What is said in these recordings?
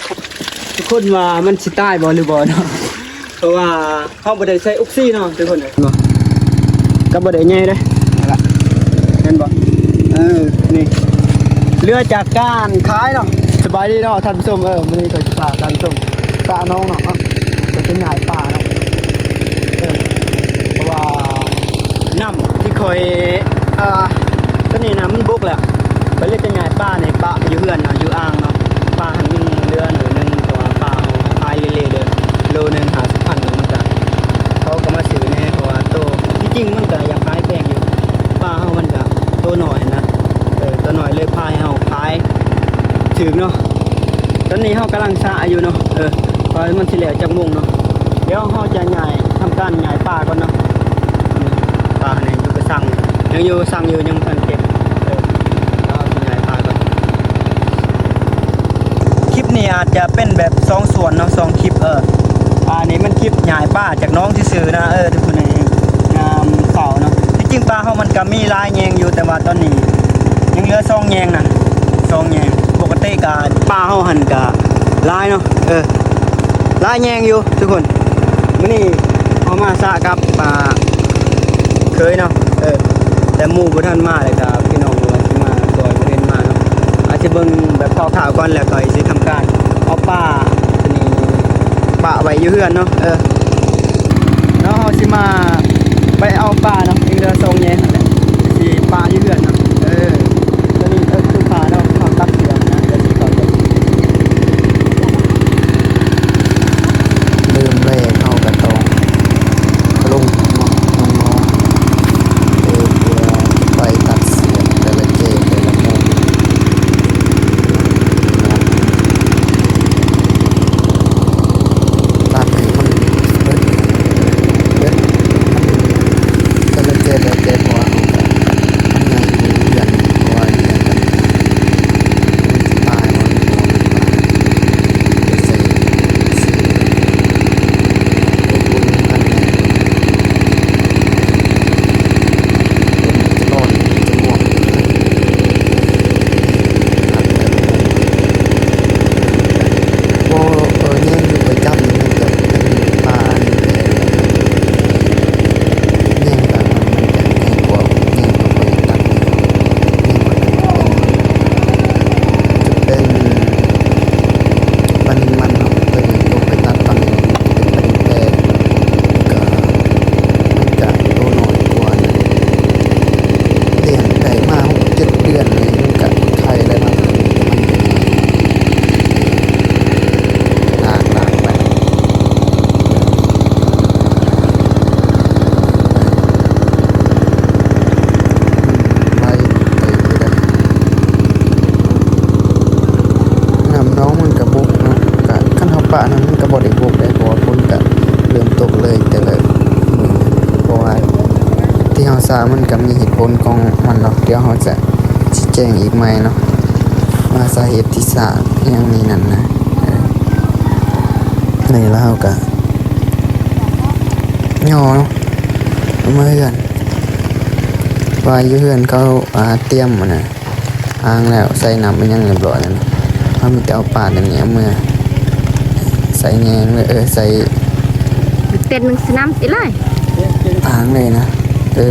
ທຸກຄົນວ່າມັນຊິຕາຍບໍ່ ຫຼືບໍ່ເນາະ ເພາະວ່າເຮົາບໍ່ໄດ້ໃສ່ອົກຊີເນາະ ທຸກຄົນເອີຍ ກໍບໍ່ໄດ້ໃຫຍ່ເດ້ ນັ້ນລະ ເຫັນບໍ່ ເອີ ນີ້ ເຫຼືອຈາກການຂາຍເນາະ. ສະບາຍດີເນາະທ່ານຜູ້ຊົມ ເອີ ມື້ນີ້ກໍຊິພາທ່ານຜູ້ຊົມ ປາໜອງເນາະ ເອີ ກໍເປັນຫຍ້າຍປາເນາະ ເອີ ເພາະວ່ານ້ຳທີ່ຂ້ອຍ ອ່າ ຕອນນີ້ນ້ຳມັນບົກແລ້ວ ຂ້ອຍເລີຍຈະຫຍ້າຍປານີ້ປະຢູ່ເຮືອນເນາະ ຢູ່ອ່າງເນາະ ປາຫັ້ນຍັງເຫຼືອໜ້ອຍໜຶ່ງ ເພາະວ່າປາເຮົາຂາຍເລໆເດີ ໂລໜຶ່ງຫ້າສິບພັນ ມັນກະ ເຂົາກໍມາຊື້ແດ່ ເພາະວ່າໂຕ ທີ່ຈິງມັນກະຢາກຂາຍແພງຢູ່ ປາເຮົາມັນກະໂຕນ້ອຍຫັ້ນນະ ເອີ ໂຕນ້ອຍເລີຍພາໃຫ້ເຮົາຂາຍຖືກເນາະ. ຕອນນີ້ເຮົາກຳລັງສະຢູ່ເນາະ ເອີ ວ່າມັນຊິແລ້ວຈັກໂມງເນາະ ດຽວເຮົາຈະຍ້າຍ ທຳການຍ້າຍປາກ່ອນເນາະ ອືມ ປານີ້ຢູ່ກະຊັງ ຍັງຢູ່ກະຊັງຢູ່ ຍັງບໍ່ທັນເກັບ ເອີ ເຮົາຊິຍ້າຍປາກ່ອນ. ຄລິບນີ້ອາດຈະເປັນແບບສອງສ່ວນເນາະ ສອງຄລິບ ເອີ ອັນນີ້ມັນຄລິບຍ້າຍປາຈາກໜອງຊື່ໆນະ ເອີ ທຸກຄົນ ຍາມເຊົ້າເນາະ ທີ່ຈິງປາເຮົາມັນກະມີຫຼາຍແຍງຢູ່ ແຕ່ວ່າຕອນນີ້ຍັງເຫຼືອສອງແຍງນະ ສອງແຍງ ປົກກະຕິກະປາເຮົາຫັ້ນກະຫຼາຍເນາະ ເອີ ຫຼາຍແຍງຢູ່ທຸກຄົນ. ມື້ນີ້ເຮົາມາສະກັບ ອ່າ ເຄີຍເນາະ ເອີ ແຕ່ໝູ່ບໍ່ທັນມາ ແລ້ວກະພີ່ນ້ອງວ່າຊິມາ ກໍບໍ່ເຫັນມາເນາະ ອາດຊິເບິ່ງແບບຄ່າວໆກ່ອນ ແລ້ວກໍຊິທຳການເອົາປາໂຕນີ້ປະໄວ້ຢູ່ເຮືອນເນາະ ເອີ ເນາະ ເຮົາຊິມາໄປເອົາປາເນາະ ຍັງເຫຼືອສອງແຍງຫັ້ນແຫຼະ ຊິປະຢູ່ເຮືອນເນາະ ເອີ. ໂຕນີ້ ເອີ ຄືປາເນາະ ເຮົາຕັດເສຍນະ ແລ້ວຊິເຂົ້າໄປ ເລີ່ມແລກເຮົາກໍຕ້ອງລົງເນາະ ລົງເນາະ ເອີ ເພື່ອໄປຕັດເສຍແຕ່ລະແຈແຕ່ລະໝູ່ ຕັດໃຫ້ມັນເບິດ ເບິດ ແຕ່ລະແຈແຕ່ລະແຈ ເພາະວ່າ ມັນຍັງຢູ່ເຮືອນ ເພາະວ່າເຮືອນມັນຊິຕາຍ ມັນບໍ່ຕາຍ ໄປໃສ່ ບໍ່ ເອີ ແຍງຢູ່ປະຈຳນີ້ມັນຈະເປັນປ່ານີ້ແຫຼະ ແຍງຕາມມັນ ມັນຈະແຍງກວ່າ ແຍງກວ່າໄປຕັດ ແຍງກວ່າເປັນ ຈະເປັນປານິນມັນເນາະ ໂຕນີ້ຕົກໄປຕັດປານິນ ເປັນປານິນແປ ແລ້ວກະ ມັນກະໂຕນ້ອຍກວ່ານັ້ນ ລ້ຽງໄດ້ມາຫົກເຈັດເດືອນນີ້ ມັນກະໄຂ່ແລ້ວເນາະ ມັນຫຼາກໆໄປ ໄວເຕີບຢູ່ເດ້. ນ້ຳໜອງມັນກະບົກເນາະ ກະຄັນເຮົາປະນັ້ນມັນກະບໍ່ໄດ້ບົກເດ້ ເພາະວ່າຝົນກະເລີ່ມຕົກເລີຍ ແຕ່ວ່າ ເພາະວ່າທີ່ເຮົາຊ້າມັນກະມີເຫດຜົນຂອງມັນເນາະ ດຽວເຮົາຈະຊີ້ແຈງອີກໃໝ່ເນາະ ວ່າສາເຫດທີ່ຊ້າອີ່ຫຍັງນີ້ນັ້ນນະ ເອີ ນີ້ລະເຮົາກະຍໍເນາະ ເອົາມາເຮືອນ ວ່າຢູ່ເຮືອນເຂົາ ອ່າ ຕຽມ ອັນນະ ອ່າງແລ້ວ ໃສ່ນ້ຳອີ່ຫຍັງລຽບລ້ອຍແລ້ວເນາະ ເຮົາມີແຕ່ເອົາປາແນວນີ້ເອົາເມືອ ໃສ່ແຍງເລີຍ ເອີ ໃສ່ ເຕັນໜຶ່ງສະໜຳຕິເລີຍ ອ່າງເລີຍນະ ເອີ.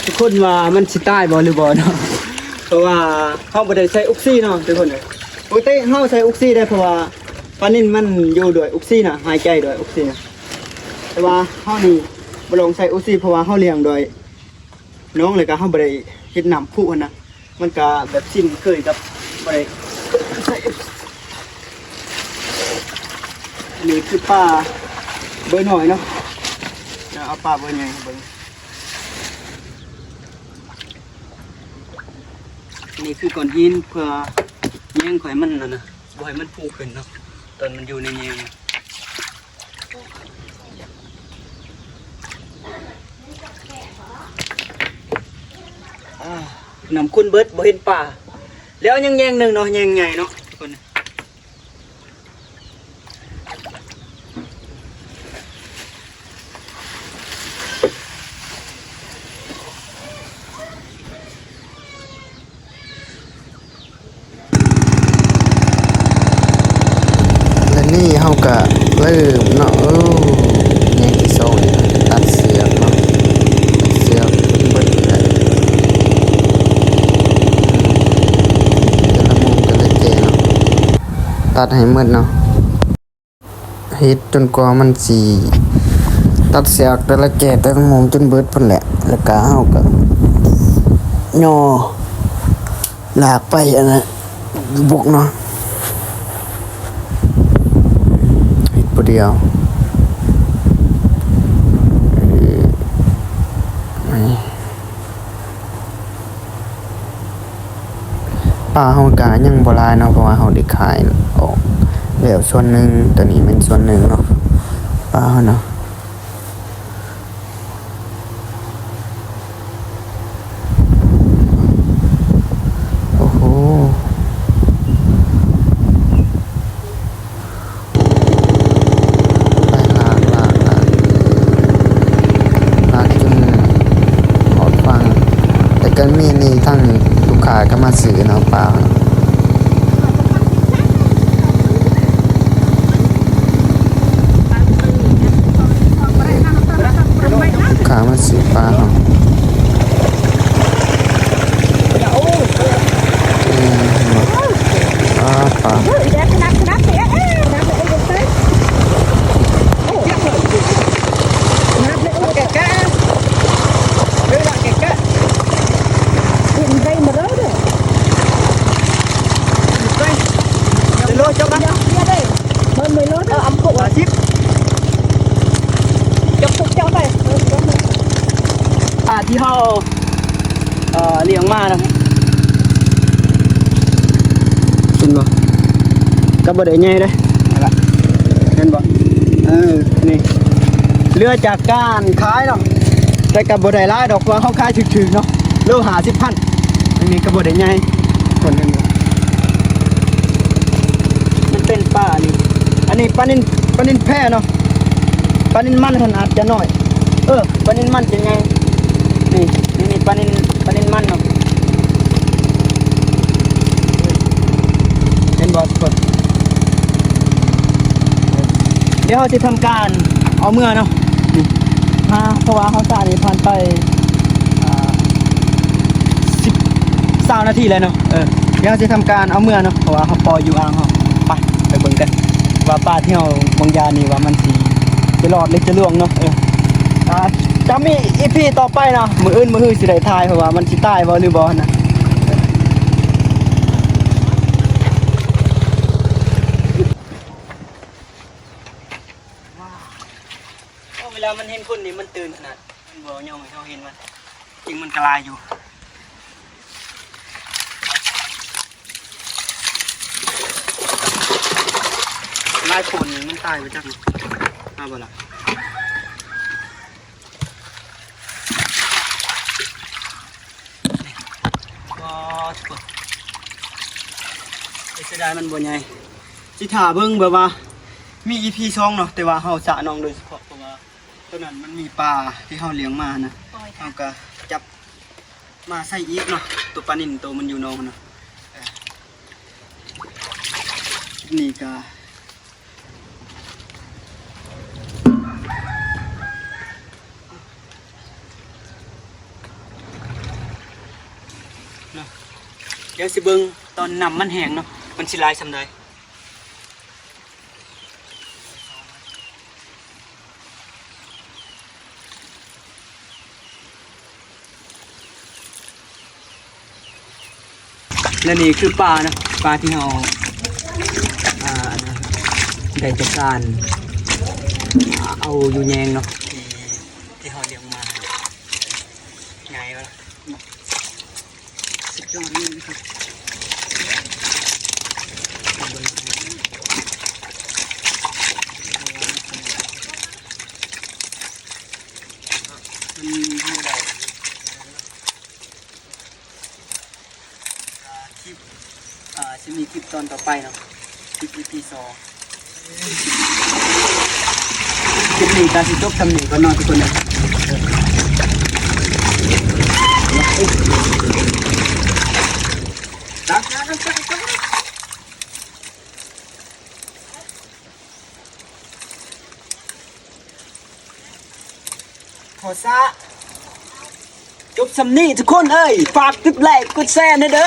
ທຸກຄົນວ່າມັນຊິຕາຍບໍ່ ຫຼືບໍ່ເນາະ ເພາະວ່າເຮົາບໍ່ໄດ້ໃສ່ອົກຊີເນາະ ທຸກຄົນເອີຍ. ປົກກະຕິເຮົາໃສ່ອົກຊີໄດ້ ເພາະວ່າປານິນມັນຢູ່ດ້ວຍອົກຊີນະ ຫາຍໃຈດ້ວຍອົກຊີນະ ແຕ່ວ່າເຮົານີ້ບໍ່ລອງໃສ່ອົກຊີ ເພາະວ່າເຮົາລ້ຽງດ້ວຍໜອງ ແລ້ວກະເຮົາບໍ່ໄດ້ເຮັດນ້ຳພຸຫັ້ນນະ ມັນກະແບບຊິນເຄີຍກັບບໍ່ໄດ້ໃສ່. ອັນນີ້ຄືປາເບີນ້ອຍເນາະ ເອົາປາເບີໃຫຍ່ໃຫ້ເບິ່ງ. ນີ້ຄືກ້ອນຫີນ ເພື່ອແຍງຂ້ອຍມັນນັ້ນນະ ບໍ່ໃຫ້ມັນຟູຂຶ້ນເນາະ ຕອນມັນຢູ່ໃນແຍງ. ອ່າ ນ້ຳຂຸ່ນເບິດ ບໍ່ເຫັນປາ ແລ້ວຍັງແຍງໜຶ່ງເນາະ ແຍງໃຫຍ່ເນາະ ທຸກຄົນ. ໂ ເຮົາກະເລີ່ມເນາະ. ເອີ ແຍງທີ່ສອງນີ້ຕັດເຊືອກເນາະ, ຕັດເຊືອກເບິດນີ້ແຫຼະ. ແຕ່ລະມຸມແຕ່ລະແຈເນາະ, ຕັດໃຫ້ໝົດເນາະ. ເຮັດຈົນກວ່າມັນຊິ ຕັດເຊືອກແຕ່ລະແຈແຕ່ລະມຸມຈົນເບິດພຸ້ນແຫຼະ. ແລ້ວກະເຮົາກະຍໍ ລາກໄປອັນນັ້ນບຸກເນາະ, ເຮັດຜູ້ດຽວ. ປາເຮົາກະຍັງບໍ່ຫຼາຍເນາະ ເພາະວ່າເຮົາໄດ້ຂາຍອອກແລ້ວສ່ວນໜຶ່ງ, ໂຕນີ້ແມ່ນສ່ວນໜຶ່ງເນາະ ປາເຮົາເນາະ. ໂອ້ໂຫ ໄປ ລາກ ລາກ ລາກ ລາກຈົນຮອດຝັ່ງ. ແຕ່ກະມີນີ້ ທາງລູກຄ້າກະມາຊື້ເນາະ ປາ. ລູກຄ້າມາຊື້ປາເຮົາ. ອືມ ປາ ປາ ປາທີ່ເຮົາ ເອີ ລ້ຽງມານະ ເຫັນບໍ່? ກະບໍ່ໄດ້ໃຫຍ່ເດ້ ເຫັນບໍ່? ເອີ ນີ້ ເຫຼືອຈາກການຂາຍເນາະ ແຕ່ກະບໍ່ໄດ້ຫຼາຍດອກ ເພາະວ່າເຮົາຂາຍຖືກໆເນາະ ໂລຫ້າສິບພັນ. ອັນນີ້ກະບໍ່ໄດ້ໃຫຍ່ ຄົນເຫັນບໍ່? ມັນເປັນປານີ້ ອັນນີ້ປານິນ ປານິນແພເນາະ. ປານິນມັນຫັ້ນອາດຈະນ້ອຍ ເອີ ປານິນມັນຈະໃຫຍ່. ນີ້ ນີ້ ນີ້ປານິນ ປານິນມັນເນາະ ເຫັນບໍ່ທຸກຄົນ? ດຽວເຮົາຊິທຳການເອົາເມືອເນາະ ນີ້ ເພາະວ່າເຮົາສານີ້ຜ່ານໄປ ອາ ສິບ ຊາວນາທີແລ້ວເນາະ. ເອີ ດຽວເຮົາຊິທຳການເອົາເມືອເນາະ ເພາະວ່າເຮົາປ່ອຍຢູ່ອ່າງເຮົາ. ໄປ ໄປເບິ່ງກັນວ່າປາທີ່ເຮົາວາງຢານີ້ວ່າມັນຊິ ຈະລອດຫຼືຈະລ່ວງເນາະ. ເອີ ອາ ຈະມີອີພີຕໍ່ໄປເນາະ ມື້ອື່ນມື້ຮືຊິໄດ້ຖ່າຍ ເພາະວ່າມັນຊິຕາຍບໍ່ຫຼືບໍ່ຫັ້ນນະ. ວ້າວ ເວລາມັນເຫັນຄົນນີ້ມັນຕື່ນຂະໜາດ ມັນບໍ່ຍອມໃຫ້ເຮົາເຫັນມັນ. ຈິງມັນກະຫຼາຍຢູ່ ຫຼາຍຄົນນີ້ມັນຕາຍໄປຈັກເນາະ ມາບໍ່ລະ? ບໍ່ ເສຍດາຍມັນບໍ່ໃຫຍ່. ຊິຖ້າເບິ່ງແບບວ່າມີອີພີສອງເນາະ ແຕ່ວ່າເຮົາສະໜອງໂດຍສະເພາະ ເພາະວ່າໂຕນັ້ນມັນມີປາທີ່ເຮົາລ້ຽງມານະ ເຮົາກະຈັບມາໃສ່ອີກເນາະ ໂຕປານິນໂຕມັນຢູ່ໜອງຫັ້ນນະ. ເອີ ນີ້ກະ ເນາະ ດຽວຊິເບິ່ງຕອນນ້ຳມັນແຫ້ງເນາະ ມັນຊິຫຼາຍສ່ຳໃດ. ແລະນີ້ຄືປາເນາະ ປາທີ່ເຮົາ ອ່າ ໄດ້ຈັດການ ອ່າ ເອົາຢູ່ແຍງເນາະ ທີ່ ທີ່ເຮົາລ້ຽງມາ ໃຫຍ່ບໍ່ລະ? ສຸດຍອດເລີຍນະຄັບ ມັນເຮົາໄດ້ ຄລິບ ອ່າ ຊິມີຄລິບຕອນຕໍ່ໄປເນາະ ຄລິບອີພີສອງ. ຄລິບນີ້ກະຊິຈົບສ່ຳນີ້ກ່ອນເນາະທຸກຄົນເນາະ. ເອີ. ຂໍສະ ຈົບສ່ຳນີ້ທຸກຄົນເອີຍ ຝາກກົດໄລກົດແຊແດ່ເດີ.